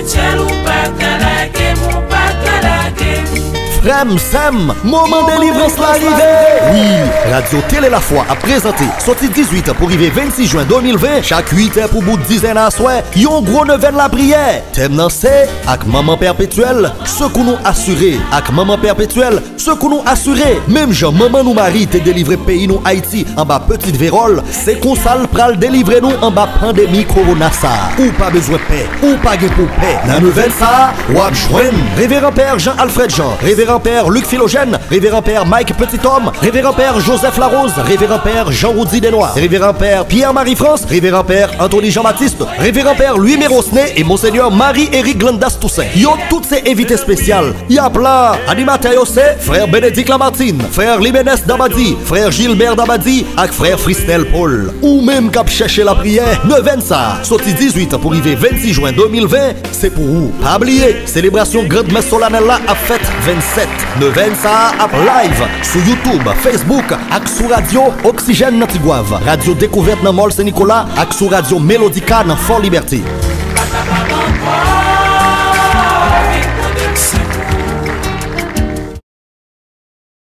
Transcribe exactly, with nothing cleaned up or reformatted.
Tchèl ou pa ka lage m, ou pa ka lage m. Frè m, sè m, moman delivrans la rive! Wi, Radyo Tele Lafwa ap prezante, soti dizuit pou rive vennsis jen de mil ven, chak uit è pou bout diz è nan aswè, yon gwo nevèn lapriyè. Tèm nan se, ak Manman Pèpetyèl, sekou nou asire. Ak Manman Pèpetyèl, sekou nou asire. Menm jan manman nou Mari te delivre peyi nou Ayiti anba Petit Vérole, se konsa l pral delivre nou anba pandemi kowona sa a. Ou pa bezwen pè, ou pa gen pou w pè. Nan nevèn sa a, w ap jwenn Reveran Pè Jean Alfred Jean, Reveran Pè Luc Philogène, Reveran Pè Mike Petithomme, Reveran Pè Joseph Larose, Reveran Pè Jean Roudy Desnois, Reveran Pè Pierre Marie France, Reveran Pè Anthony Jean Baptiste, Reveran Pè Louis Mérosné e Monseigneur Marie Eric Glandas Toussaint. Yo tout se envite espesyal. Y ap la! Animatè yo se Frè Bénédicte Lamartine, Frè Limenes Dabadi, Frè Gilbert Dabadi ak Frè Frisnel Paul. Ou menm k ap chèche lapriyè, nevèn sa a, soti dizuit pou rive vennsis jen de mil ven, se pou ou. Pa bliye, selebrasyon Grand Mès Solanèl la ap fèt vennsèt. Nevèn sa a ap live sou YouTube, Facebook ak sou radyo Oxygène nan Tigwav, Radyo Dekouvèt nan Mòl Sen Nikola ak sou Radyo Melodika nan Fò Libète.